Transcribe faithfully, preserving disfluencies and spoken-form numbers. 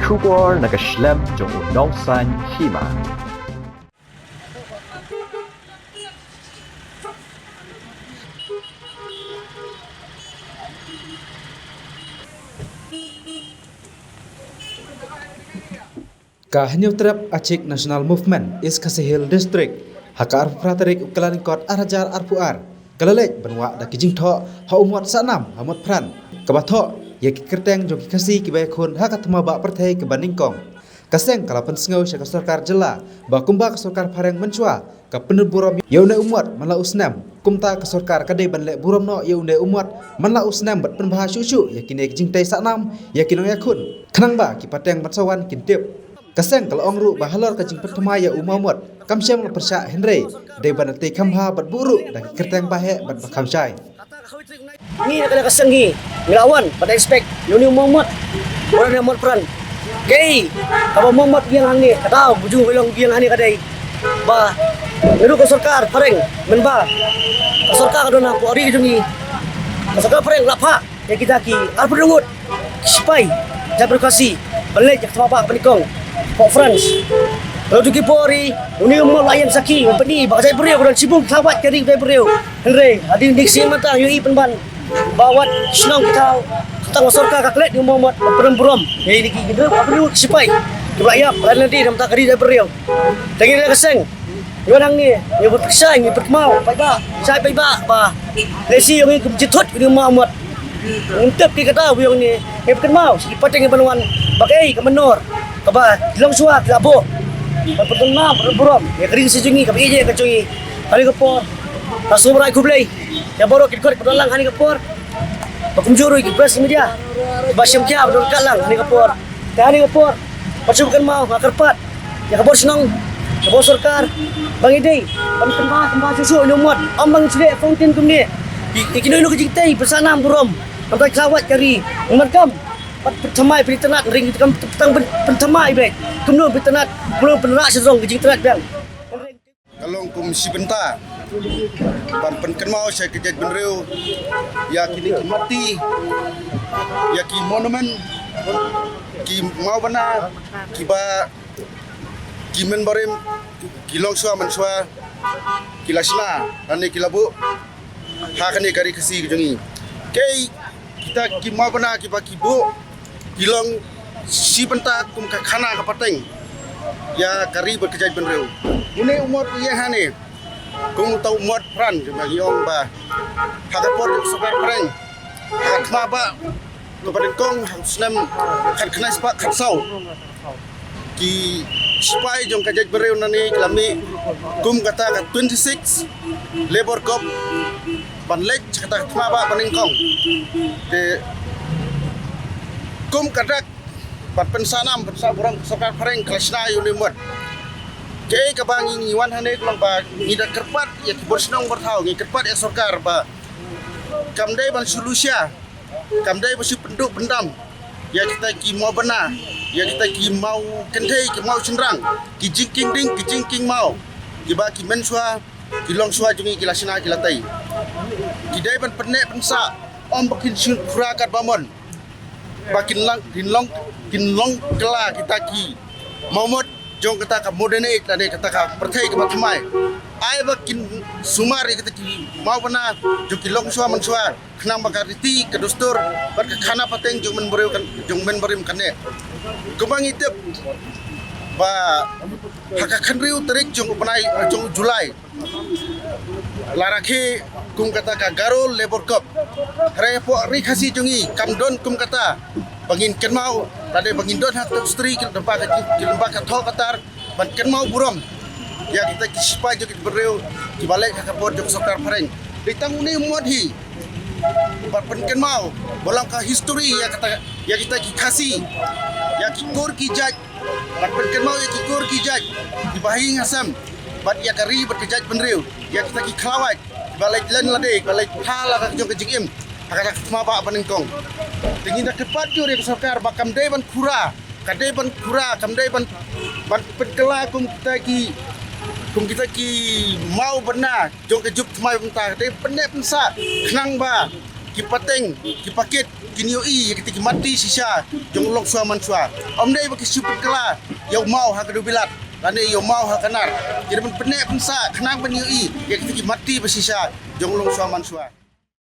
Khubor na ka shlem jong u nongsan hima. Ka Hynñiewtrep Achik National Movement East Khasi Hills District, ha ka arphew phra tarik u Kyllalyngkot ar hajar arphew ar, ka la leit ban wad da ki jingthoh ha u mot Sahnam ha Motphran, kaba thoh ïa ki kyrteng jong ki Khasi kiba ïakhun ha ka thma bah pyrthei kaba nyngkong. Ka seng ka la pynsngew sha ka sorkar jylla ba kumba ka sorkar phareng mynshuwa ka pynburom ïa une u mot man la u snem, kumta ka sorkar ka dei ban leh burom noh ïa une u mot man la u snem bad pynbha shuh shuh ïa kine ki jingtei sahnam ïa ki nongïakhun, khnang ba ki pateng ban sa wan kin tip. Ka seng ka la ong ruh ba halor ka jingpynthymmai ïa u mawmot kam shym la pyrshah, hynrei dei ban tei kham bha bad buh ruh da ki kyrteng ba heh bad ba kham shai. Ngi na ka seng ngi, ngi la wan bad expect ïa une u mawmot, wan ïa Motphran. Kaei kaba mawmot biang hangne, ka daw ba ju hoih long biang hangne ka dei ba naduh ka sorkar phareng, mynba ka sorkar ka don hapoh ri jong ngi, ka sorkar phareng la phah ïa kita ki arphew ngut ki sipai jaitbynriew Khasi ban leit ïa ka thma bah ba nyngkong hapoh France. Naduh ki por hi une u mawmot la ïeng sakhi ban pyni ba ka jaitbynriew ka don shibun khlawait ka ri ka jaitbynriew. Hynrei hadien ki sngi mynta ïohi pynban ba wat shnong ki thaw, tang ba sorkar ka klet une u mawmot ban pynburom ïa kine ki arphew ngut ki sipai kiba la ïap lane lade na ka bynta ka ri ka jaitbynriew. Te ngi na ka seng ngi wan hangne, ngi bud pyrshah, ngi pynkynmaw paidbah, shai paidbah ba lehse ïa ngi kum jithut une u mawmot. Ngim tip ki kata ba ïa ngi, ngi pynkynmaw sha ki pateng ban wan ba kaei ka mynnor kaba ki longshuwa ki la buh ban pynkynmaw, ban pynburom ïa ka ri Khasi jong ngi, kaba ïeit ka jong ngi. Kane ka por nga sngewbha khublei ïa baroh ki dkhot kiba don lang ha kane ka por, ba kumjuh ruh ïa ki press media ba shim khia ba don ryngkat lang ha kane ka por. Te ha kane ka por, pat shu pynkynmaw, nga kyrpad ïa ka bor shnong, ka bor sorkar, ba ngi dei ban pynbha, pynbha shuh shuh ïa une u mot, ym ban shu leh fountain kumne. Ïa, ïa kino kino ki jingtei pynsahnam burom, namar ka khlawait ka ri, namar kam pat pynthymmai pynitynnad, hynrei kam tang pyn-, pynthymmai beit, kumno pynitynnad, kumno pynrah sha jrong ka jingtynnad biang. Ka long kum shi bynta ban pynkynmaw sha ki jaitbynriew ïa kine ki murti, ïa ki monument, ki mawbynna kiba ki mynbarim, ki longshuwa mynshuwa ki la shna lane ki la buh ha kane ka ri Khasi ka jong ngi. Kaei kita ki mawbynna kiba ki buh ki long shi bynta kum ka khana ka pateng ïa ka ri bad ka jaitbynriew. Une u mot u ïeng hangne kum uta u Motphran, kumba ngi ong ba ha ka por jong ka sorkar phareng, ha ka thma bah kaba nyngkong ha u snem khatkhyndai spah khatsaw, ki sipai jong ka jaitbynriew nangne ki la mih kum kata ka twenty-six Labour Corps ban leit sha kata ka thma bah ba nyngkong. Te kum ka dak ban pynsahnam, pynsah burom ka sorkar phareng ka la shna ïa une u mot. Kaei kaba ngi, ngi wan hangne ka long ba ngi da kyrpad ïa ki bor shnong bor thaw, ngi kyrpad ïa sorkar ba kam dei ban shu lushia, kam dei ban shu pynduh pyndam ïa kita ki mawbynna, ïa kita ki mawkynthei, ki mawshynrang, ki jingkieng dieng, ki jingkieng maw kiba ki mynshuwa, ki longshuwa jong ngi ki la shna, ki la tei. Ki dei ban pynneh pynsah, ym ba kin shu khura katba mon, ba kin long, kin long, kin long kylla kita ki mawmot jong kata ka modern age lane kata ka pyrthei kaba thymmai. Ai ba kin sumar ïa kita ki mawbynna jong ki longshuwa mynshuwa, khnang ba ka riti ka dustur bad ka khana pateng jong u mynbriew kan, jong u mynbarim kan neh. Kumba ngi tip ba ha ka khathynriew tarik jong u bnai, jong u July, la rakhe kum kata ka Garo Labour Corps. Hynrei hapoh ri Khasi jong ngi kam don kum kata ba ngin kynmaw, lane ba ngin don ha ka Tokstri ki lyngba ka, ki lyngba ka thoh ka tar ban kynmaw burom ïa kita ki sipai jong ki briew kiba leit ha ka por jong ka sorkar phareng. Dei tang une u mot hi ban pynkynmaw ba long ka history ïa kata, ïa kita ki Khasi, ïa ki kur ki jait, ban pynkynmaw ïa ki kur ki jait kiba ha ïing ha sem bad ïa ka ri bad ka jaitbynriew, ïa kita ki khlawait kiba leit len lade, kiba leit tha la ka jong ka jingim ha kata ka thma bah ba nyngkong. Te ngi da kyrpad jur ïa ka sorkar ba kam dei ban khura, ka dei ban khura, kam dei ban, ban pynkylla kum kita ki, kum kita ki mawbynna jong ka juk thymmai bynta, ka dei pynneh pynsah khnang ba ki pateng, ki pakit, kin ïohi ïa kita ki matti shisha jong u longshuwa manshuwa. Ym dei ba ki shu pynkylla ïa u maw ha ka dewbilat lane ïa u maw ha ka nar. Ki dei ban pynneh pynsah khnang ban ïohi ïa kita ki matti ba shisha jong u longshuwa manshuwa.